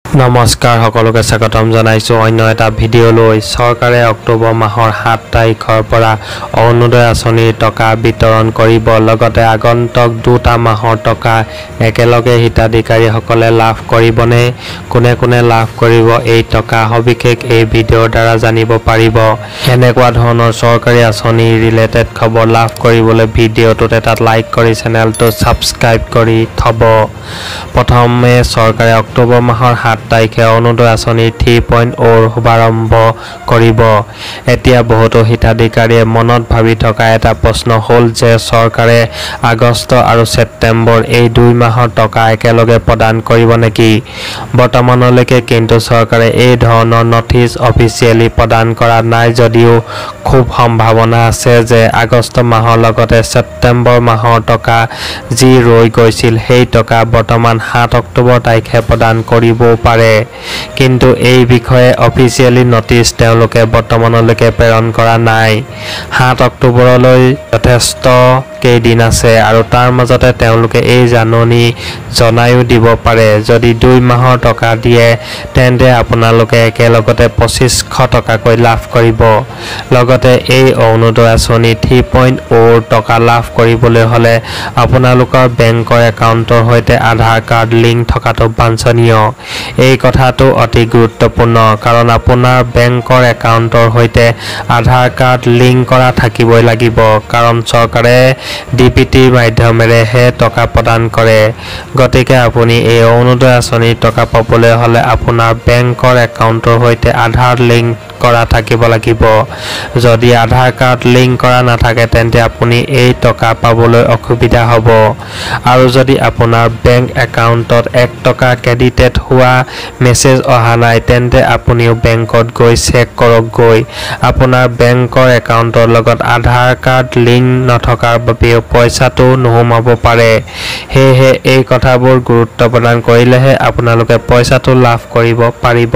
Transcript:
নমস্কাৰ, সকলোকে স্বাগতম জনাইছোঁ অন্য এটা ভিডিঅ'লৈ। চৰকাৰে অক্টোবৰ মাহৰ 7 তাৰিখৰ পৰা অৰুণোদয় আঁচনিৰ টকা বিতৰণ কৰিব, লগতে আগন্তুক দুটা মাহৰ টকা একেলগে হিতাধিকাৰীসকলে লাভ কৰিবনে? কোনে কোনে লাভ কৰিব এই টকা, সবিশেষ এই ভিডিঅ'ৰ দ্বাৰা জানিব পাৰিব। এনেকুৱা ধৰণৰ চৰকাৰী আঁচনি ৰিলেটেড খবৰ লাভ কৰিবলৈ ভিডিঅ'টোত এটা লাইক কৰি চেনেলটো ছাবস্ক্ৰাইব কৰি থ'ব। প্ৰথমে চৰকাৰে অক্টোবৰ মাহৰ 7 তাৰিখে অৰুণোদয় আঁচনিৰ 3.0ৰ শুভাৰম্ভ কৰিব। এতিয়া বহুতো হিতাধিকাৰীয়ে মনত ভাবি থকা এটা প্ৰশ্ন হ'ল যে চৰকাৰে আগষ্ট আৰু ছেপ্টেম্বৰ এই দুই মাহৰ টকা একেলগে প্ৰদান কৰিব নেকি? বৰ্তমানলৈকে কিন্তু চৰকাৰে এই ধৰণৰ নটিচ অফিচিয়েলি প্ৰদান কৰা নাই যদিও খুব সম্ভাৱনা আছে যে আগষ্ট মাহৰ লগতে ছেপ্টেম্বৰ মাহৰ টকা যি ৰৈ গৈছিল সেই টকা বৰ্তমান 7 অক্টোবৰ তাৰিখে প্ৰদান কৰিবও পাৰে। কিন্তু এই বিষয়ে অফিচিয়েলি নটিচ তেওঁলোকে বৰ্তমানলৈকে প্ৰেৰণ কৰা নাই। 7 অক্টোবৰলৈ যথেষ্ট কেইদিন আছে আৰু তাৰ মাজতে তেওঁলোকে এই জাননী জনায়ো দিব পাৰে। যদি 2 মাহৰ টকা দিয়ে তেন্তে আপোনালোকে একেলগতে 2500 টকাকৈ লাভ কৰিব। লগতে এই অৰুণোদয় আঁচনি 3.0ৰ টকা লাভ কৰিবলৈ হ'লে আপোনালোকৰ বেংকৰ একাউণ্টৰ সৈতে আধাৰ কাৰ্ড লিংক থকাটো বাঞ্ছনীয়। এই কথাটো অতি গুৰুত্বপূৰ্ণ, কাৰণ আপোনাৰ বেংকৰ একাউণ্টৰ সৈতে আধাৰ কাৰ্ড লিংক কৰা থাকিবই লাগিব, কাৰণ চৰকাৰে ডিবিটিৰ মাধ্যমেৰেহে টকা প্ৰদান কৰে। গতিকে আপুনি এই অৰুণোদয় আঁচনিৰ টকা পাবলৈ হ'লে আপোনাৰ বেংকৰ একাউণ্টৰ সৈতে আধাৰ লিংক কৰা থাকিব লাগিব। যদি আধাৰ কাৰ্ড লিংক কৰা নাথাকে তেন্তে আপুনি এই টকা পাবলৈ অসুবিধা হ'ব। আৰু যদি আপোনাৰ বেংক একাউণ্টত 1 টকা ক্ৰেডিটেড হোৱা মেছেজ অহা নাই তেন্তে আপুনিও বেংকত গৈ চেক কৰকগৈ। আপোনাৰ বেংকৰ একাউণ্টৰ লগত আধাৰ কাৰ্ড লিংক নথকাৰ বাবেও পইচাটো নোসোমাব পাৰে। সেয়েহে এই কথাবোৰ গুৰুত্ব প্ৰদান কৰিলেহে আপোনালোকে পইচাটো লাভ কৰিব পাৰিব।